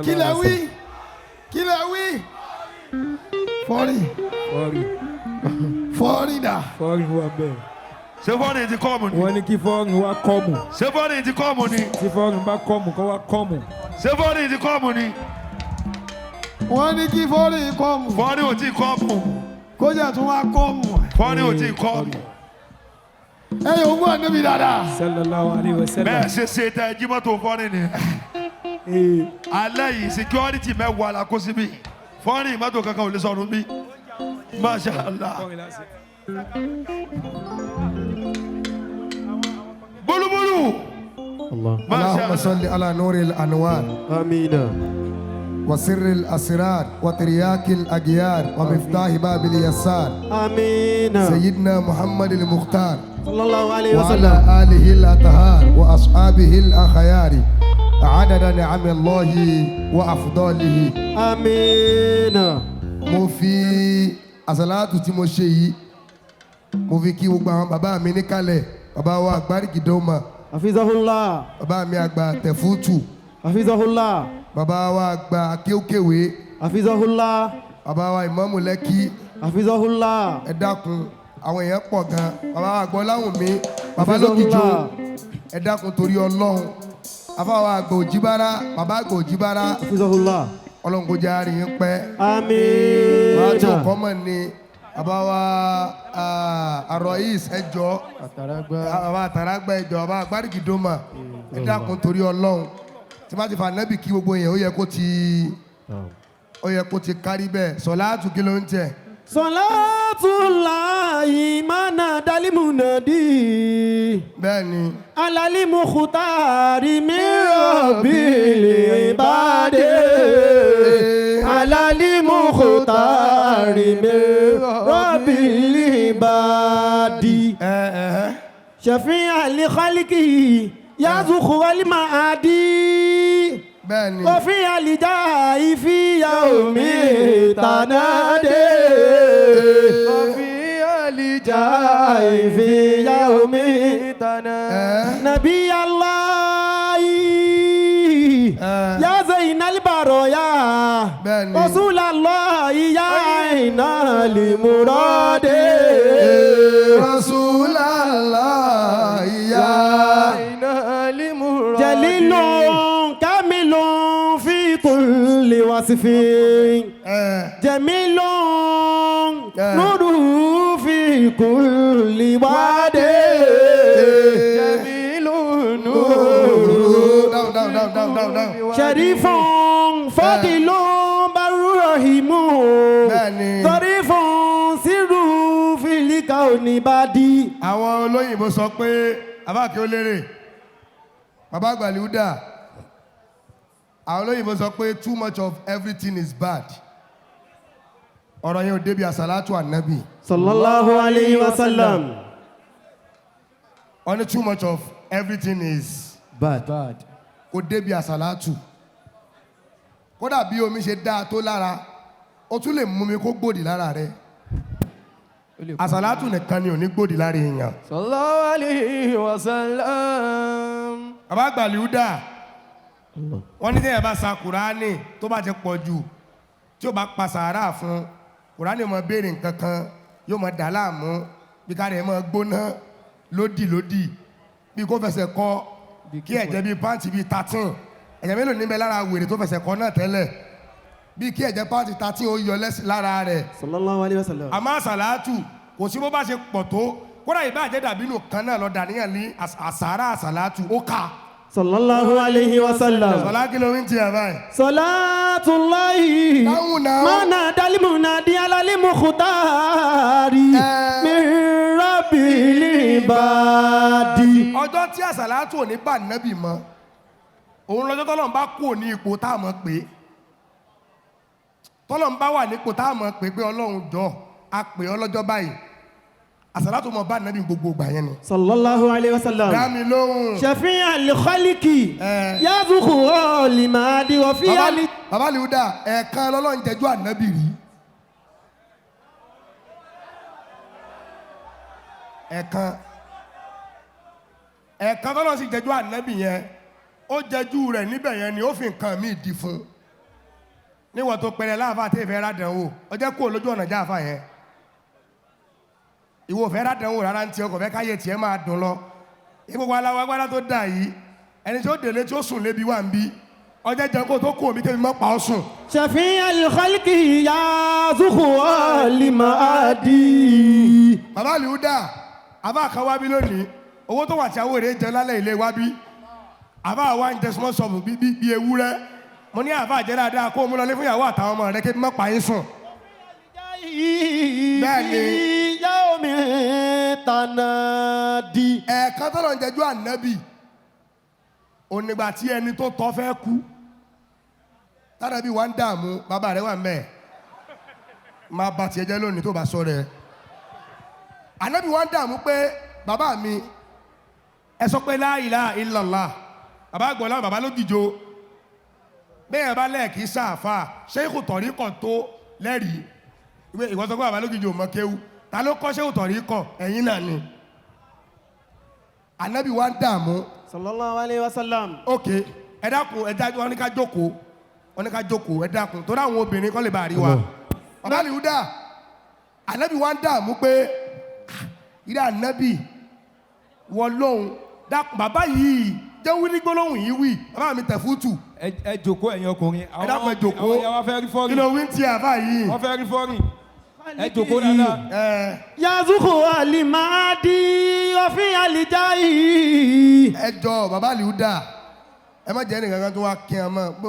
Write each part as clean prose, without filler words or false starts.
Kí lẹ wí? Kí lẹ wí? Fọ́rí. Fọ́ọ̀rì. Fọ́rí dà. Fọ́ọ̀rì wà bẹ́ẹ̀. Ṣé fọ́ọ̀nì ti come ni? Wọ́n ní kí fọ́ọ̀rì wá come. Ṣé fọ́ọ̀nì ti come ni? Tí fọ́ọ̀rì bá come, kó wá come. Ṣé fọ́ọ̀nì ti come ni? Wọ́n ní kí fọ́rí come. Fọ́ọ̀nì ò tí come. Kó jẹ́ tún wá come. Fọ́ọ̀nì ò tí come. Ẹ yóò mú ànábì dáadáa. Sallallahu alayhi wa sallam. Bẹ́ẹ̀ ṣe ṣe tẹ jí mọ́tò fọ́ọ̀nì ni. Ee. Alẹ́ yìí, security 10 la kó síbí. Fọ́ọ̀nì mọ́tò kankan ò lè sọ̀rọ̀ bí. Masha Allah. Fọ́ọ̀rì láti. Bólúbólú. Allah. Masha اللهم Allah. صل على نور الأنوار آمين. وسر الأسرار وترياك الأجيار ومفتاح باب اليسار. آمين. سيدنا محمد المختار. صلى الله عليه وعلى وسلم. آله الأطهار وأصحابه الأخيار عدد نعم الله وأفضاله. آمين. Mo fi àsàlátù tí mo ṣe yìí, mo fi kí gbogbo àwọn bàbá mi níkàlẹ̀, bàbá wa àgbárígìdọ́mà, حفظه الله. bàbá mi àgbà tẹ̀fútù, حفظه الله. bàbá wa àgbà akéwkéwé, حفظه الله. bàbá wa ìmáàmù Lẹ́kì. حفظه الله. Ẹ dákun, àwọn èèyàn pọ̀ gan, bàbá wa àgbọ̀ láwùn mi, bàbá lókìjọ, ẹ dákun torí Ọlọ́run, àfàwọn àgbà òjìbára, bàbá àgbà òjìbára. حفظه الله. Ọlọ́run kò jẹ́ àárín yín pẹ́. آمين. Wàá tí ò kọ́mọ̀ ni bàbá wa àròyìs, ẹjọ́ bàbá àtàràgbà, ẹjọ́ bàbá àgbárígìdọ́mà, ẹ dákun torí Ọlọ́run, tí bá ti fà nẹ́bì kí gbogbo yẹn, ó yẹ kó ti kárí bẹ́ẹ̀. Sọ̀láàtù kí ló ń tẹ̀? صلاة الله ما نادى المنادي Bẹ́ẹ̀ ni. على المختار من رب العباد، على المختار من رب العباد، ẹ ẹ شفيع لخلقه يزخ المعادي، Bẹ́ẹ̀ ni. وفي الجاه في يوم تنادي، وفي الجاه في يوم ẹ نبي الله، ẹ يا زين البرايا، Bẹ́ẹ̀ ni. رسول الله، يا عين المراد. Rasulallah ya جليل كامل في كل وصف، ẹ جميل نوره في كل واد. جميل down down down down down down. شريف فضيل بر رحيم، Bẹ́ẹ̀ ni. ظريف سره في الكون بادي. Àwọn olóyìnbó sọ pé abáàkí ó lérè, bàbá àgbàlúdà, àwọn olóyìnbó sọ pé too much of everything is bad. Ọ̀rọ̀ yẹn ò débi àsàlátù ànábì. صلى الله عليه وسلم. Wọ́n ní too much of everything is bad. Kò débi àsàlátù. Kódà bí omi ṣe dáa tó lára, ó tún lè mú mi kó gbòdì lára rẹ. Àsàlátù nìkan ni ò ní gbòdì lára èèyàn. Sallallahu alayhi wa sallam. Bàbá àgbàlúdà, wọ́n ní tẹ́yẹ̀ bá sa Kùránì tó bá ti pọ̀ jù, tí ó bá pa sàárà fún Kùránì, máa béèrè nǹkan kan, yóò máa dà láàmú, bí ká rẹ̀ máa gbóná lódì lódì, bí kò fẹsẹ̀ kọ, kí ẹ̀jẹ̀ bíi pant bíi 13, ẹ̀jẹ̀ mélòó níbẹ̀ lára wèrè tó fẹsẹ̀ kọ náà tẹ́lẹ̀, bí kí ẹ̀jẹ̀ pant 13 ó yọ lẹ́sìn lára rẹ̀. صلى الله عليه وسلم. Àmọ́ àsàlátù, kò sí bó bá ṣe pọ̀ tó, kódà ìbá jẹ́ dàbínú kan náà lọ dàníyàn ní àsàrà, àsàlátù ó kà. صلى الله عليه وسلم. Sọlá kí ló ń tiẹ̀ báyìí? صلاة الله Dáhùn náà. ما نادى المنادي على المختار من رب العباد. Ọjọ́ tí àsàlátù ò ní bá nábì mọ́, òun lọ́jọ́ tọ́lọ́run bá kú ní ipò tá a mọ̀ pé tọ́lọ́run bá wà nípò tá a mọ̀ pé Ọlọ́run jọ a pè ọ́ lọ́jọ́ báyìí, àsàlátù mọ̀ bá nábì gbogbo ìgbà yẹn ni. صلى الله عليه وسلم. Dá mi lóhùn. شفيع الخلق Eh. يزخر المعاد وفي Bàbá Lìúdà, ẹ̀ẹ̀kan lọ́lọ́run jẹ́jú ànábì rí. Ẹ̀ẹ̀kan tọ́lọ́run sì jẹ́jú ànábì yẹn, ó jẹ́jú rẹ̀ níbẹ̀ yẹn ni ó fi nǹkan míì di fún un. Níwọ̀n tó pẹrẹ láàfà tí ìfẹ́ rádàn wò, ọjọ́ kúrò lójú ọ̀nà jáfa yẹn. Ìwọ ò fẹ́ rádàn wò rárá ń tiẹ̀, ọkọ̀ fẹ́ káyé tiẹ̀ máa dùn lọ. Ìgbogbo aláwọ̀ agbára tó dà yìí, ẹni tí ó délé tí ó sùn lébi wà ń bí. Ọjọ́ jẹun kó tó kú omi kébi mọ́ pa ọ́ sùn. شفيع الخلق يا زخوة المعادي Bàbá Àlìhúdà, àbá kan wá bí lónìí, owó tó wà tí àwọn èrè jẹ lálẹ́ ilé wá bí. Àbá wa ń jẹ small shop bí bí bí ewúrẹ́. Mo ní àbá jẹ́ dáadáa kó o mú lọlé fún ìyàwó àtàwọn ọmọ rẹ kébi mọ́ pa yín sùn. Bẹ́ẹ̀ni. في يوم تنادي Ẹ̀ẹ̀kan tó lọ ń jẹjú ànábì, onígbà tí ẹni tó tọ́ fẹ́ kú. Tánàbí wa ń dààmú, bàbá rẹ̀ wà ń bẹ̀. Máa ba tiẹ̀ jẹ́ lónìí tó bá sọ rẹ̀. Ànábì wa ń dààmú pé bàbá mi, ẹ sọ pé la ilaha illallah. Bàbá àgbọ̀lá bàbá ló dìjo. Bẹ́ẹ̀ bá lẹ́ẹ̀kì sáàfà, ṣéèkù tọ̀rí kan tó lẹ́rìí. Ìwọ sọ pé bàbá ló dìjo mọ́ kéwú. Ta ló kọ́ ṣéèkù tọ̀rí kan? Ẹ̀yin náà ni. Ànábì wa ń dààmú. صلى الله عليه وسلم Ok, ẹ dákun, ẹ dájú, wọn ní ká jókòó, wọn ní ká jókòó, ẹ dákun, torí àwọn obìnrin kọ́ lè bá rí wa. Bàbá Àlìhúdà, ànábì wa ń dààmú pé, "Ah, ìrẹ́ ànábì wọ lóhùn dákun bàbá yìí jẹ́ wí ní gbólóhùn yìí wí bàbá mi tẹ̀ fútù." Ẹ jòkó, ẹ̀yin ọkùnrin. Ẹ dákun, ẹ jókòó. Àwọn ìyá wa fẹ́ rí Kí fọ́rìn. ló wí ń tiẹ̀ àbá yìí? Wọ́n fẹ́ rí fọ́rìn. Ẹ jòkó dáadáa. Ẹ يا زخوة المعادي وفي الجاي ẹ jọ bàbá Àlìhúdà, ẹ má jẹ́ ẹnìkan kan tó wá kí ẹ mọ́ bó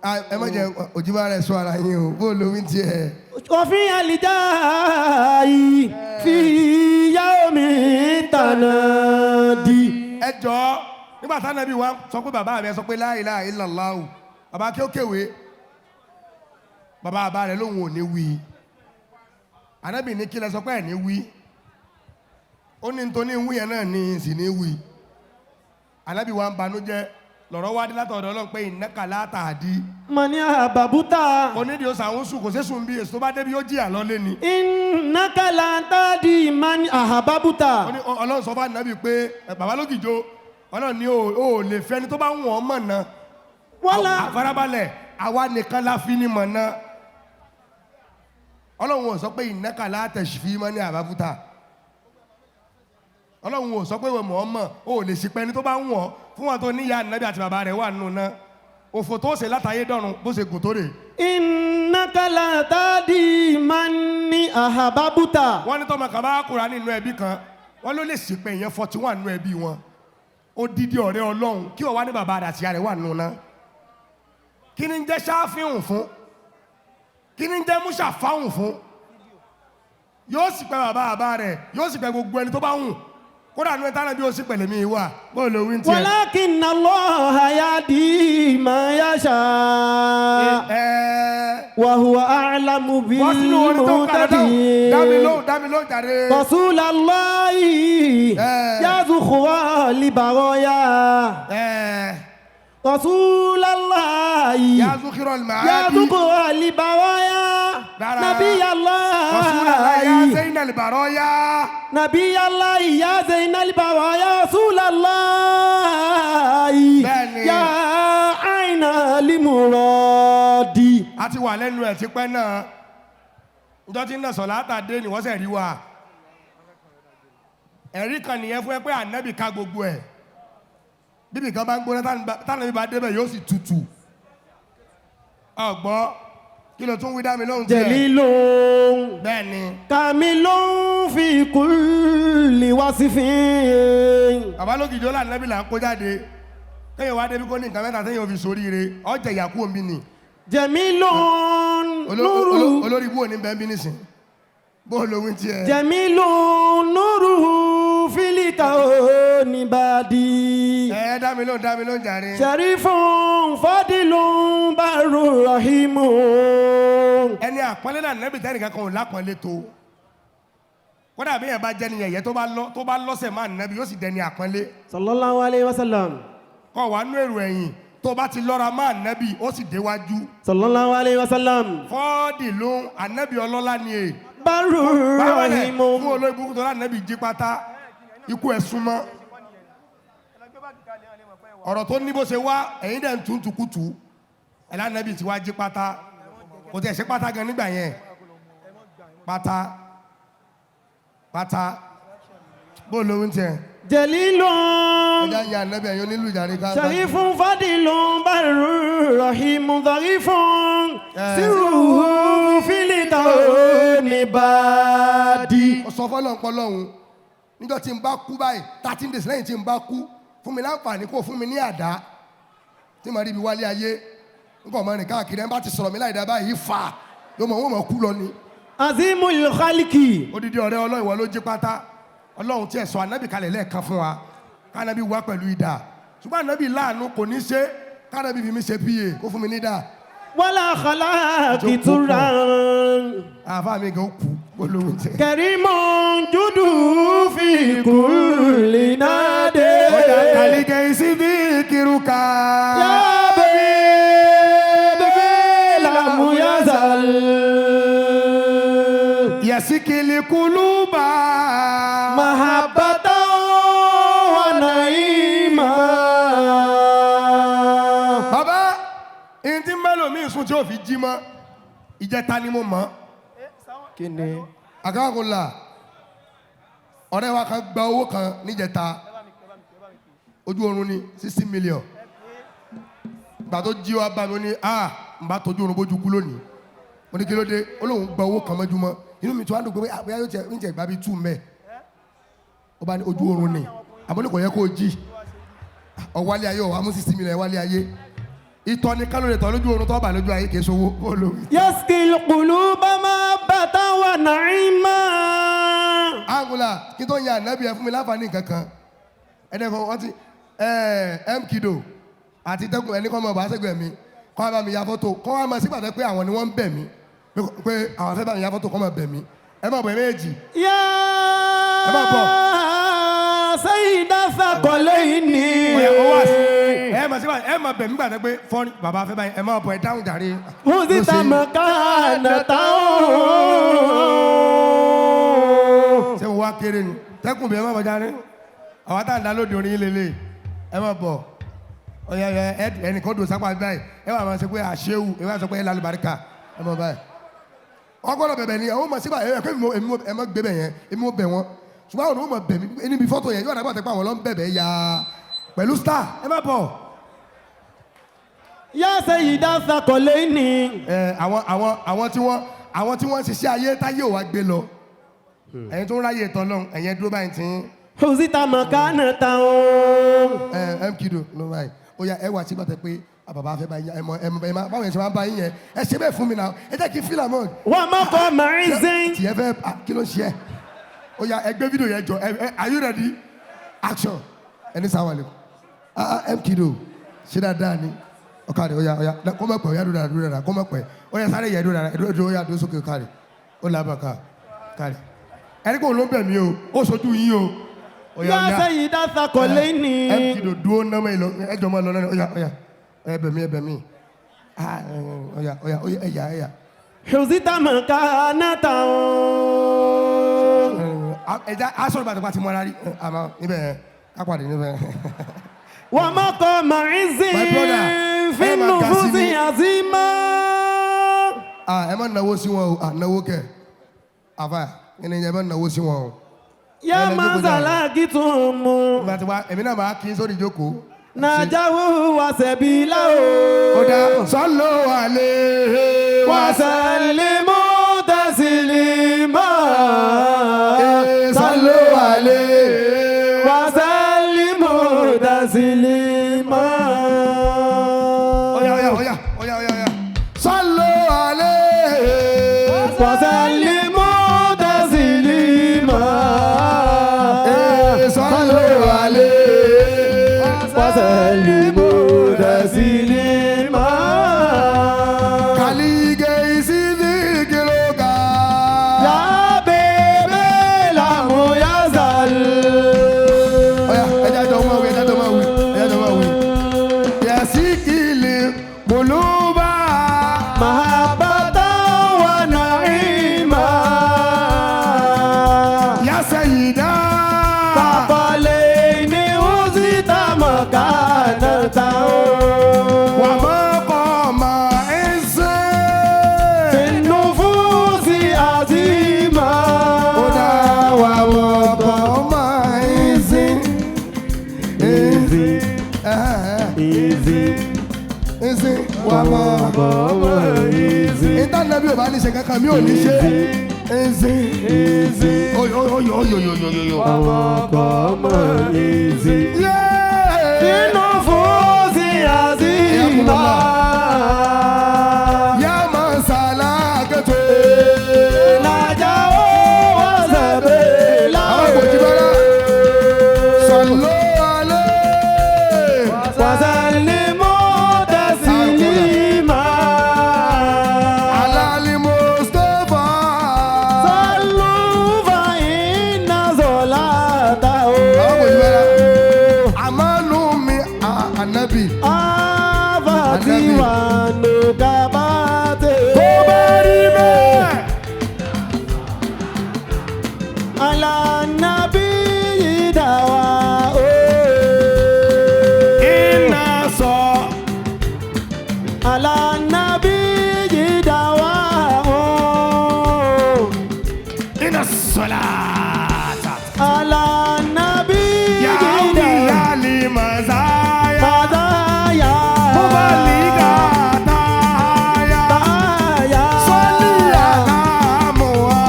ẹ má jẹ́ òjìbá rẹ̀ sọ ara yín o, bó ló wí ń tiẹ̀. وفي الجاي في يوم تنادي Ẹ jọ, nígbà táwọn ẹbí wa sọ pé bàbá mi, ẹ sọ pé la ilaha illallah, bàbá kí ó kéwé, bàbá rẹ lóhùn ò ní wí. Ànábì ní kí lẹ sọ pé ẹ ní wí? Ó ní nítorí wí yẹn náà ní sì ní wí. Ànábì wa ń banújẹ́, lọ̀rọ̀ wá dé látọ̀dọ̀ Ọlọ́run pé innaka la tahdi. من أحببت Onídìí ó sàwọn sùn, kò sí sùn bí èso tó bá débi yóò jìyà lọ́lé ni. إنك لا تهدي من أحببت Ó ní Ọlọ́run sọ fún ànábì pé ẹ, bàbá lókìjọ, Ọlọ́run ní o ò lè fẹ́ni tó bá ń wọ̀n mọ̀ náà. ولا Àfarabalẹ̀, àwa nìkan la fi ni mọ̀ náà. Ọlọ́run ò sọ pé innaka la tashfi man ahbabta. Ọlọ́run ò sọ pé wọ́n mọ̀ ọ́ mọ̀, o ò lè ṣìpẹ̀ ẹni tó bá ń wọ̀n fún wọn tó níyà ànábì àti bàbá rẹ̀ wà nù náà. Òfò tó ṣe látàyé dọ̀run bó ṣe gùn tó rè. إنك لا تهدي من أحببت Wọ́n ní tọ́mọ kan bá kúra nínú ẹbí kan, wọ́n ló lè ṣìpẹ̀ ìyẹn 41 nínú ẹbí wọn. Odidi ọ̀rẹ́ Ọlọ́run kí wọ́n wá ní bàbá rẹ̀ àti ìyá rẹ̀ wà nù náà. Kí ni ń jẹ́ ṣáfíhùn fún? Kí ni ń jẹ́ múṣàfáhùn fún? Yóò sì pẹ́ bàbá rẹ̀, yóò sì pẹ́ gbogbo ẹni tó bá hùn. Kódà nínú ẹ̀ta náà bí ó sì pẹ̀lẹ́ mi wà. Bó ló wí ń tiẹ̀? ولكن الله يهدي من يشاء Ẹ وهو أعلم wọ́n sínú orin tó ń kà lọ́dọ̀. Dá mi بالمهتدين lóhùn, dá mi lóhùn jàre. رسول الله Eh. يا ذخوة البرايا Ẹ رسول الله yá Zukhirul يا Ma'adi. ذخوة البرايا Rárá. نبي Rasulullah yá الله Zainal Baraya. نبي الله يا زين البرايا رسول الله Bẹ́ẹ̀ni. يا عين المراد A ti wà lẹ́nu ẹ̀ tipẹ́ náà. Njọ́ tí ń nà sọ̀lá àtàdé ni wọ́n sẹ̀ rí wa. Ẹ̀rí kan nìyẹn fún ẹ pé ànábì ká gbogbo ẹ̀. Bíbí kan bá ń gbóná, tánàbí bá débẹ̀ yóò sì tutù. Ọ̀gbọ́ kí ló tún wí, dá mi lóhùn tiẹ̀? جليل Bẹ́ẹ̀ni. كامل في كل وصف Bàbá lókìjọ́ làǹdàbí là ń kó jáde. Kéèyàn wá débi kó ní nǹkan mẹ́ta téèyàn fi soríire. Ọjà ìyàkú omi ni. جميل نور Olórí ibú òní bẹ́ẹ̀ bí nísìn. Bó ló wí tiẹ̀? جميل نوره في الكون بادي Ẹ dá mi lóhùn, dá mi lóhùn jàre. شريف فاضل بر رحيم Ẹni àpọ́nlé náà nẹ́bí tẹ́nìkan kan ò lápọ́nlé tó. Kódà bí yẹn bá jẹ́ ni yẹ̀yẹ́, tó bá lọ́sẹ̀ máa nẹ́bí yóò sì dẹni àpọ́nlé. صلى الله عليه وسلم Kọ́ wà nú èrò ẹ̀yìn, tó bá ti lọ́ra máa nẹ́bí ó sì déwájú. صلى الله عليه وسلم Fọ́ọ̀dì ló ń ànẹ́bí ọlọ́lá ni è. بر Báwọlẹ̀ رحيم fún olórí burúkú tó lánàbí jí pátá, ikú ẹ̀ súnmọ́. Ọ̀rọ̀ tó ní bó ṣe wá, ẹ̀yin dẹ̀ ń tún tukutu. Ẹlànàbì tí wàá jí pátá, kò tẹ̀ ṣe pátá gan nígbà yẹn. Pátá pátá bó lóhun tiẹ̀. جليل Ẹja ń ya ànábì ẹ̀yin onílù ìjàre ká. شريف فضيل بر رحيم ظريف سره في الكون بادي Ó sọ fọlọ́n pọ̀ lọ́hùn níjọ́ tí n bá kú báyìí, 13 days lẹ́yìn tí n bá kú, fún mi láǹfààní kó fún mi ní àdá tí màá rí ibi wálé ayé n kò mọ rìn káàkiri. Ẹ bá ti sọ̀rọ̀ mi láì dá báyìí fà yóò mọ̀ wọ́n mọ̀ kú lọ ni. عظيم الخلق. Odidi ọ̀rẹ́ Ọlọ́run, ìwọ ló jí pátá. Ọlọ́run tí ẹ̀ sọ ànábì kalẹ̀ lẹ́ẹ̀kan fún wa kánábì wá pẹ̀lú idà, ṣùgbọ́n ànábì láàánú kò ní ṣe kánábì fi mi ṣe pa kó fún mi ní dà. ولا خلاق ترى. Àfa mi gan kú olóhùn tẹ. كريم جوده في كل نادي. Ọjà kàlíkẹ́ ìsídìí kírúkà. يا بيبي لم يزل Yasikili kuluba. محبة ونعيما. Bàbá, ẹni tí mẹ́lòmíì sùn tí ó fi jí mọ́, ìjẹta ni mo mọ̀. Kí ni? Àkàkùnlà, ọ̀rẹ́ wa kan gba owó kan níjẹta, ojú oorun ni, 60 million. Gbà tó jí wa bá mi, ó ní a n bá tọ́jú oorun bójú kú lónìí. Mo ní kí ló dé? Ó lóun gba owó kan mọ́júmọ́. Inú mi tó wá dùn pé àbúyá yóò tiẹ̀ ń tiẹ̀ gbá bíi two mẹ́. Ó bá ní ojú oorun ni, àmọ́ ní kò yẹ kó o jí ọ̀wálé ayé, ọ̀wá mú 60 million wálé ayé. Ìtọ́ ni kálórì tọ́ lójú oorun tó bà lójú ayé kì í sowó ó lórí. يسقي القلوب محبة ونعيما. Angola kí tó yan ànábì, ẹ fún mi láǹfààní kankan. Ẹni kan wọ́n ti ẹ mkido àti tẹkùn ẹni kọ́ mọ̀ bá sẹ́gbẹ̀ẹ́ mi kọ́ bá mi ya fọ́tò, kọ́ wá máa sígbà tẹ́ pé àwọn ni wọ́n ń bẹ̀ mí pé àwọn fẹ́ bá mi ya fọ́tò, kọ́ máa bẹ̀ mí. Ẹ má bọ̀ ẹ méjì. يا Ẹ má bọ̀. سيد الثقلين. Ọ̀yà, ó wá sí ẹ máa sígbà ẹ máa bẹ̀ mí gbà tẹ́ pé fọ́nì bàbá fẹ́ báyìí, ẹ má bọ̀, ẹ dáhùn jàre. هزت مكانة. Ṣé mo wá kéré ni? Tẹkùn bí ẹ má bọ̀ jáde. Àwọn tá à ń dá lóde orin yín lélẹ̀, ẹ má bọ̀. Ọ̀yà ẹ ẹnìkan dùn sápá báyìí, ẹ wà máa ṣe pé àṣewù, ẹ wà sọ pé ẹ lálùbáríkà, ẹ mọ̀ báyìí. Wọ́n gbọ́dọ̀ bẹ̀bẹ̀ ni àwọn ọmọ síbà ẹ pé èmi ẹ má gbé bẹ̀ yẹn, èmi mo bẹ̀ wọ́n, ṣùgbọ́n àwọn ọmọ bẹ̀ mí níbi fọ́tò yẹn yóò dàgbà tẹ́ pé àwọn ló ń bẹ̀bẹ̀ ya pẹ̀lú star. Ẹ má bọ̀. يا سيد الثقلين. Ẹ àwọn tí wọ́n ń ṣiṣẹ́ ayé táyé ò wá gbé lọ, ẹ̀yin tó ń ráyè tán lọ́hùn, ẹ̀yin ẹ dúró báyìí tí ń هزت مكانة. Ẹ mkido ló báyìí, ó yá, ẹ wà sígbà tẹ pé bàbá fẹ́ bá yín, ẹ mọ ẹ mọ ẹ má báwọn yẹn ṣe máa ń bá yín yẹn, ẹ ṣe bẹ́ẹ̀ fún mi náà, ẹ jẹ́ kí n fílà mọ́. ومقام عز. Tiẹ̀ fẹ́ kí ló ń ṣe ẹ? Ó yá, ẹ gbé fídíò yẹn jọ. Ẹ are you ready? Action. Ẹni sáwọn àlè mkido ṣe dáadáa ni ọkàrẹ. Ó yá, ó yá, kó mọ̀ pẹ́. Ó yá, dúró dáadáa, dúró dáadáa, kó mọ̀ pẹ́. Ó yá, sáré yẹ, dúró dáadáa, dúró dúró. Ó yá, dúró sókè. Ọkàrẹ, ó làbà ká kàrẹ. Ẹni kò ló ń bẹ̀ mí o, ó sojú yín o. Ó yá, ó يا yá. سيد الثقلين. Mkido dúró námọ ìlọ, ẹjọ máa lọ lẹ́nu. Ó yá, ó yá, ẹ bẹ̀ mí, ẹ bẹ̀ mí. Ah, ó yá, ó yá, ó yá, ẹyà ẹyà. هزت مكانة. Ẹja aṣọ ìbàdàn pàtí mọ́ra rí àmọ́ níbẹ̀ kápàdé níbẹ̀. ومقام عز My brother, في ẹ máa ga sí النفوس mi. عظيما. Ah, ẹ má náwó sí wọn o. Ah, náwó kẹ àfà ẹni ẹ má náwó sí wọn o. يا ẹ lọ من jókòó dáa. زلقتم. Ìgbà tí wa èmi náà máa kí n sórí ìjókòó. نجاه وسبيله. Ó dá sọ́lọ́ àlẹ́ wá. وسلموا تسليما. Sọ́lọ́ àlẹ́. وسلموا تسليما. Ọ̀yà ọ̀yà ọ̀yà ọ̀yà ọ̀yà ọ̀yà sọ́lọ́ àlẹ́. وسلموا تسليما. Sọ́lọ́ àlẹ́. وسلموا تسليما. Kàlígẹ̀ ìsídìí kìlógà. يا بيبي لم يزل. Ọ̀yà, ẹja jọ máa wí, ẹja jọ máa wí, ẹja jọ máa wí. Yẹ̀síkìlì mùlúbà. محبة ونعيما. Yasẹ̀yìdá. ثقلين وزدت مكانة. Wà má kọ́ ma. Wà mọ́. Ìtànàbí ò bá ní ṣe kankan mi ò ní ṣe. Eze. Oyo oyo oyo oyo oyo oyo. Yeah. Nufuzi azima. Ya masalakatu. Najao wasabila. Àwọn kò jí bára. Sallu alayhi. Wasalimu taslima. Ala al-Mustafa. Sallu fa inna salatahu. Àwọn kò jí bára. Amanu mi anabi. Afati wa nukabate. Tó bá rí bẹ́ẹ̀. Ala nabiyyi dawa. Iná sọ. Ala nabiyyi dawa. Iná sọlá. Ala nabiyyi Yàwí dawa. yálì màzáyà. Madaya. Mubaliga táyà. Taya. Sọ́lí àlámù wa.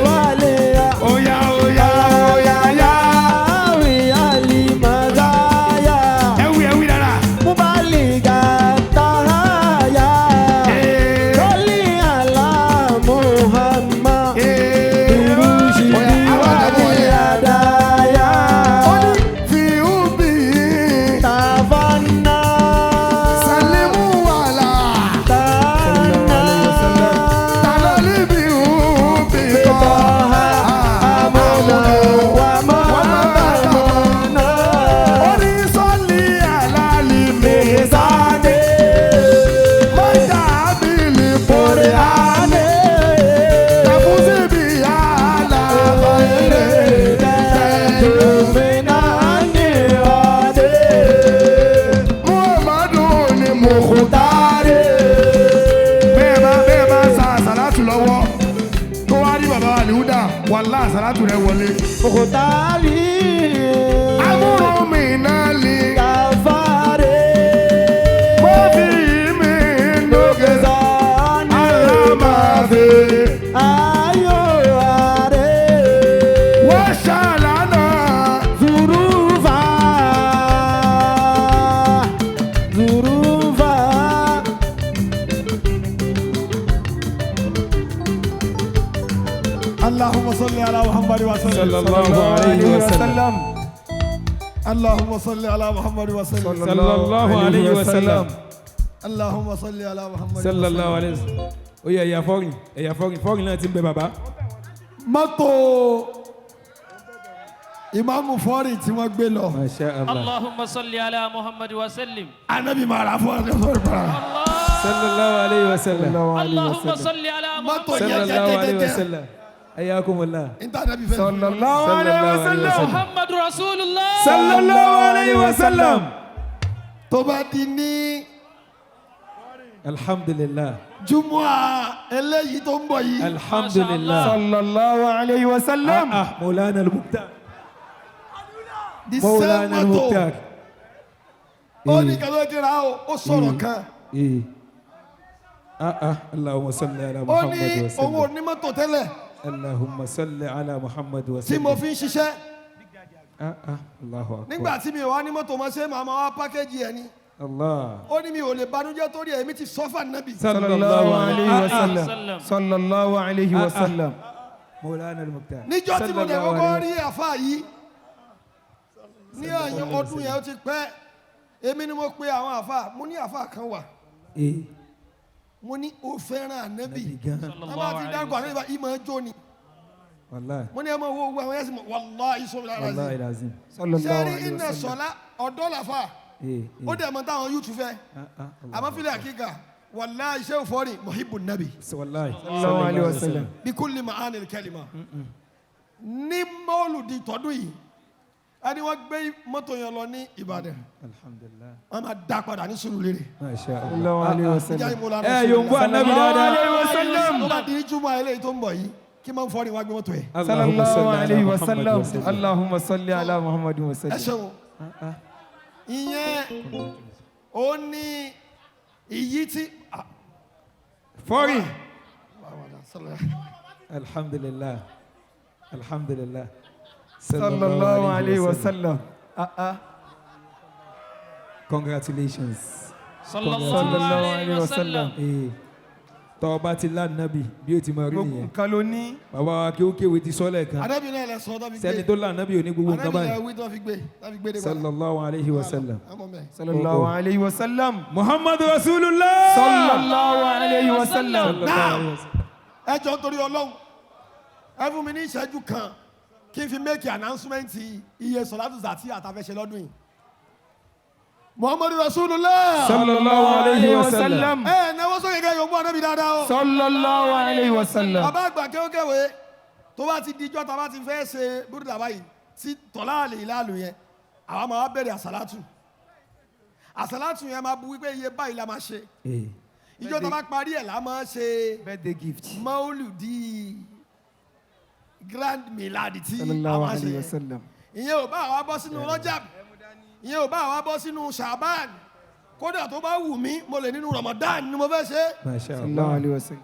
Waleya. Oya oya oya ya. Awi ali madaya. Ẹwì ẹwì dada. Mubaliga tahaya. Sọ́lí ala Muhammad. Irushidi wali adaya. Ó ní fi ubi. Tafanna. Salimu ala. Tanna. Tanali bi ubi kọ́. Tọ́ha. Amọ̀nà wa mọ̀nà. Ó ní sọ́lí àlálì mi. Sáde. Mọ́jà bìlì kórè Ane. Tàbùsì bí àlàbà èrè. Tòmínà ní ọdẹ. Muhammadu ni Mukhtari. Bẹ́ẹ̀ bá sa àsàlátù lọ́wọ́ tó wá rí bàbá Àlìhúdà wàlá àsàlátù rẹ̀ wọlé. Mùkútárì. Amúrò mi náà lè. Kàfárè. Mọ́fì mi lókè. Sani. Alámàfẹ́. Ayọ̀ àrẹ. Wọ́n ṣàlànà. Zurufa. Zurufa. اللهم صل على محمد وسلم. Sallallahu alayhi wa sallam. اللهم صل على محمد وسلم. Sallallahu alayhi wa sallam. اللهم صل على محمد. Sallallahu alayhi wa sallam. Ó yẹ ẹ̀yà fọ́rin ẹ̀yà fọ́rin fọ́rin náà ti ń bẹ bàbá. Mọ́tò ìmáàmù fọ́rin tí wọ́n gbé lọ. Masha Allah. اللهم صل على محمد وسلم. Anabi máa rà fún ọdún fọ́rin para. Sallallahu alayhi wa sallam. اللهم صل على Mọ́tò محمد. yẹn Sallallahu alayhi wa jẹjẹjẹjẹ. sallam. Ayakumullah. Níta anabi fẹ́. Sallallahu alayhi wa sallam. محمد رسول الله. Sallallahu alayhi wa sallam. Tó bá di ní Alhamdulillah. Júmọ́ eléyìí tó ń bọ̀ yìí. Alhamdulillah. Sallallahu alayhi wa sallam. Ah, Maulana al-Mukhtar. The same Maulana mọ́tò. al-Mukhtar. Ó ní kàló ti ra o, ó sọ̀rọ̀ kan. Ah ah, Allahumma salli ala Ó ní Muhammad wa òun ò sallam. ní mọ́tò tẹ́lẹ̀ Allahumma salli ala Muhammad wa tí mo sallam. fi ń ṣiṣẹ́. Ah ah, Allahu akbar. Nígbà tí mi ò wá ní mọ́tò mọ́ ṣé màá máa wá pákéjì ẹ̀ ni. Allah. Ó ní mi ò lè banújẹ́ torí ẹ̀, èmi ti sọ́fà nábì. Sallallahu alayhi wa sallam. sallam. Sallallahu alayhi wa sallam. Maulana al-Mukhtar. Níjọ́ tí mo dẹ̀ Sallallahu kọ́kọ́ alayhi rí àfa yìí ní ẹ̀yìn ọdún yẹn ó ti pẹ́, èmi ni mo pe àwọn àfa, mo ní àfa kan wà, mo ní ó fẹ́ràn ànábì. Gan. Tá bá ti dárúkọ ànábì bá ìmọ̀ jó ni. Wallahi. Mo ní ẹ máa wo owó àwọn ẹ̀sìn wàláhì sọ́mi lára Wallahi sí. lazim. Ṣé rí iná sọ̀lá ọ̀dọ́ làfà ó dẹ̀ mọ táwọn yúùtù fẹ́. Ah ah. Allah. Àmọ́ fílẹ̀ àkíkà wàláhì ṣé ò fọ́ọ̀rì muhibbu nabi. Wallahi. Sallallahu alayhi wa sallam. Bikulli ma'ani kalima. Ní mọ́ọ̀lùdì tọdún yìí ẹni wọ́n gbé mọ́tò yẹn lọ ní Ìbàdàn. Alhamdulillah. Wọ́n máa dá padà ní Sùúrùlérè. Masha Allah. Sallallahu alayhi wa Ìjà sallam. ìmúlá Ẹ yòǹbó ànábì dáadáa. tó bá di júmọ́ eléyìí tó ń bọ̀ yìí kí máa ń fọ́ ni wá gbé mọ́tò yẹn. Allahumma Sallallahu salli ala alayhi wa Muhammad sallam. wa sallam. Allahumma salli ala Muhammad wa Ẹ sallam. ṣeun. Ìyẹn Ó ní ìyí tí. Fọ́rì. Alhamdulillah. Alhamdulillah. Sallallahu alayhi wa sallam. Congratulations. Sallallahu alayhi wa sallam. Ee, tọ́ ọba ti lánàbì bí ó ti máa rí Gbogbo nìyẹn. nǹkan ló ní. Bàbá wa kí ó kéwé ti sọ́lẹ̀ kan. Anábì náà lẹ sọ tó fi gbé. Sẹ́ni tó lánàbì ò ní gbogbo nǹkan Anábì náà báyìí. wí tó fi gbé tó fi gbé dé padà. Sallallahu alayhi wa sallam. Àmọ́ mẹ́. Sallallahu alayhi wa sallam. Muhammadu Rasulullah. Sallallahu alayhi wa sallam. Sallallahu alayhi wa sallam. Ẹ jọ nítorí Ọlọ́run, ẹ fún mi ní ìṣẹ́jú kan kí n fi make announcement iye sọ̀látù zàtí àtàfẹ́ṣe lọ́dún yìí. Muhammadu Rasulullah. Sallallahu alayhi wa sallam. Ẹ náwó sókè kẹ́ yòókù anábì dáadáa o. Sallallahu alayhi wa sallam. Bàbá àgbà kéwkéwé tó bá ti dijọ́ tá a bá ti fẹ́ ṣe búrúdà báyìí tí tọ́lá àlè ìlàlù yẹn, àwa máa wá bẹ̀rẹ̀ àsàlátù. Àsàlátù yẹn máa bu wípé iye báyìí la máa ṣe. Ee. Ìjọ tá a bá parí ẹ̀ la máa ṣe Birthday gift. mauludi grand milad tí a Sallallahu máa ṣe alayhi wa yẹn. sallam. Ìyẹn ò bá àwa bọ́ sínú Rajab, ìyẹn ò bá àwa bọ́ sínú Shaban, kódà tó bá wù mí mo lè nínú Ramadan ni mo fẹ́ ṣe. Masha Sallallahu Allah. alayhi wa sallam.